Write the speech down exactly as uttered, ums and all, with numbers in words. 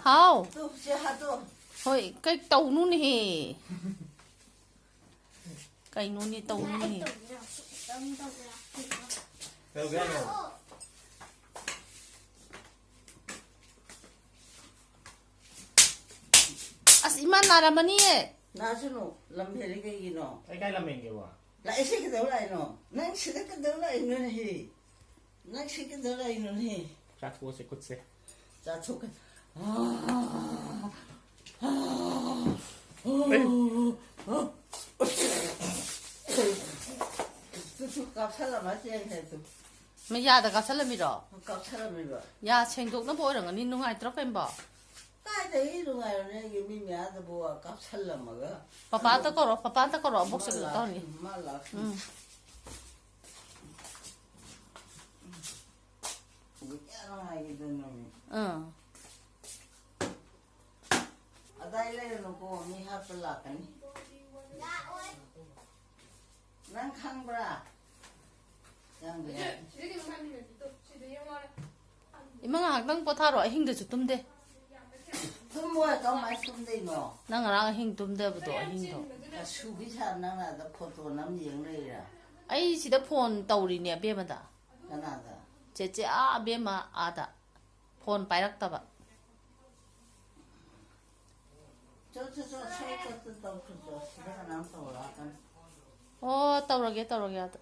ꯍꯥꯎ꯫ Two, ꯁꯤ ꯍꯥꯠꯇꯣ꯫ ꯍꯣꯏ, ꯀꯩ ꯇꯧꯅꯨꯅꯦꯍꯦ꯫ ꯀꯩꯅꯣꯅꯦ ꯇꯧꯅꯨꯅꯦꯍꯦ꯫ ꯇꯧꯒꯦ ꯍꯥꯏꯅꯣ? ꯑꯁ, ꯏꯃꯥ ꯅꯥꯔꯝꯃꯅꯤꯌꯦ꯫ ꯅꯥꯁꯅꯨ, ꯂꯝ ꯍꯦꯜꯂꯤ ꯀꯩꯒꯤꯅꯣ? ꯑꯩ ꯀꯥꯏ ꯂꯝ ꯍꯦꯟꯒꯦꯕ? ꯂꯥꯛꯏꯁꯦ ꯀꯩꯗꯧ ꯂꯥꯛꯏꯅꯣ? ꯅꯪ ꯁꯤꯗ ꯀꯩꯗꯧ ꯂꯥꯛꯏꯅꯣꯅꯦꯍꯦ? ꯅꯪ ꯁꯤ ꯀꯩꯗꯧ ꯂꯥꯛꯏꯅꯣꯅꯦꯍꯦ? ꯆꯥꯊꯣꯛꯑꯁꯦ ꯈꯨꯠꯁꯦ꯫ ꯆꯥꯊꯣꯛꯀ-, ꯑꯩ ꯇꯨ, ꯇꯨ, ꯀꯥꯞꯁꯜꯂꯝꯃ ꯆꯦꯟꯈ꯭ꯔꯦ ꯇꯨ꯫ ꯃꯌꯥꯗ ꯀꯥꯞꯁꯜꯂꯝꯃꯤꯔꯣ? ꯀꯥꯞꯁꯜꯂꯝꯃꯤꯕ꯫ ꯌꯥ ꯁꯦꯡꯗꯣꯛꯅꯕ ꯑꯣꯏꯔꯝꯒꯅꯤ, ꯅꯨꯡꯉꯥꯏꯇ꯭ꯔꯣ ꯀꯩꯝꯕꯣ? ꯀꯥꯏꯗꯒꯤ ꯅꯨꯡꯉꯥꯏꯔꯣꯅꯦ, ꯑꯩꯒꯤ ꯃꯤ ꯃꯌꯥꯗꯕꯨ ꯀꯥꯞꯁꯜꯂꯝꯃꯒ꯫ ꯄꯄꯥꯗ ꯀꯧꯔꯣ, ꯄꯄꯥꯗ ꯀꯧꯔꯣ, ꯑꯕꯣꯛꯁꯦ ꯃꯥ ꯀꯩꯅꯣ ꯂꯥꯛ-, ꯇꯧꯔꯅꯤ꯫ ꯃꯥ ꯂꯥꯛꯁꯅꯨ꯫ ꯎꯝ꯫ ꯀꯌꯥ ꯅꯨꯡꯉꯥꯏꯈꯤꯗꯣꯏꯅꯣꯅꯦ꯫ ꯑꯥ꯫ ꯑꯗꯥꯏ ꯂꯩꯔꯨꯅꯨꯀꯣ, ꯃꯤ ꯍꯥꯠꯄ ꯂꯥꯛꯀꯅꯤ꯫ ꯅꯪ ꯈꯪꯕ꯭ꯔꯥ? ꯆꯪꯕ ꯌꯥꯗꯦ꯫ ꯏꯃꯥ, ꯉꯥꯏꯍꯥꯛꯇꯪ ꯄꯣꯊꯥꯔꯣ, ꯑꯍꯤꯡꯗꯁꯨ ꯇꯨꯝꯗꯦ꯫ ꯇꯨꯝꯃꯣꯏ, ꯀꯃꯥꯏꯅ ꯇꯨꯝꯗꯣꯏꯅꯣ? ꯅꯪ ꯉꯔꯥꯡ ꯑꯍꯤꯡ ꯇꯨꯝꯗꯕꯗꯣ, ꯑꯍꯤꯡꯗꯣ꯫ ꯑꯁꯨꯕꯤ ꯁꯥ ꯅꯪꯅ ꯑꯗ ꯐꯣꯇꯣ ꯅꯝ ꯌꯦꯡ ꯂꯩꯔꯤꯔꯥ? ꯑꯩ ꯁꯤꯗ ꯐꯣꯟ ꯇꯧꯔꯤꯅꯦ ꯑꯕꯦꯝꯃꯗ꯫ ꯀꯅꯥꯗ? ꯆꯦꯆꯦ ꯑꯥ ꯑꯕꯦꯝꯃ ꯑꯥꯗ꯫ ꯐꯣꯟ ꯄꯥꯏꯔꯛꯇꯕ꯫ ꯆꯣ, ꯆꯣ, ꯆꯣ, ꯁꯣ, ꯆꯣ, ꯆꯣ, ꯇꯧꯈ꯭ꯔꯣ, ꯆꯣ꯫ ꯁꯤꯗ ꯀꯅꯥꯝ ꯇꯧꯔꯛꯑꯀꯥꯟ꯫ ꯑꯣ, ꯇꯧꯔꯒꯦ, ꯇꯧꯔꯒꯦ ꯑꯗ꯫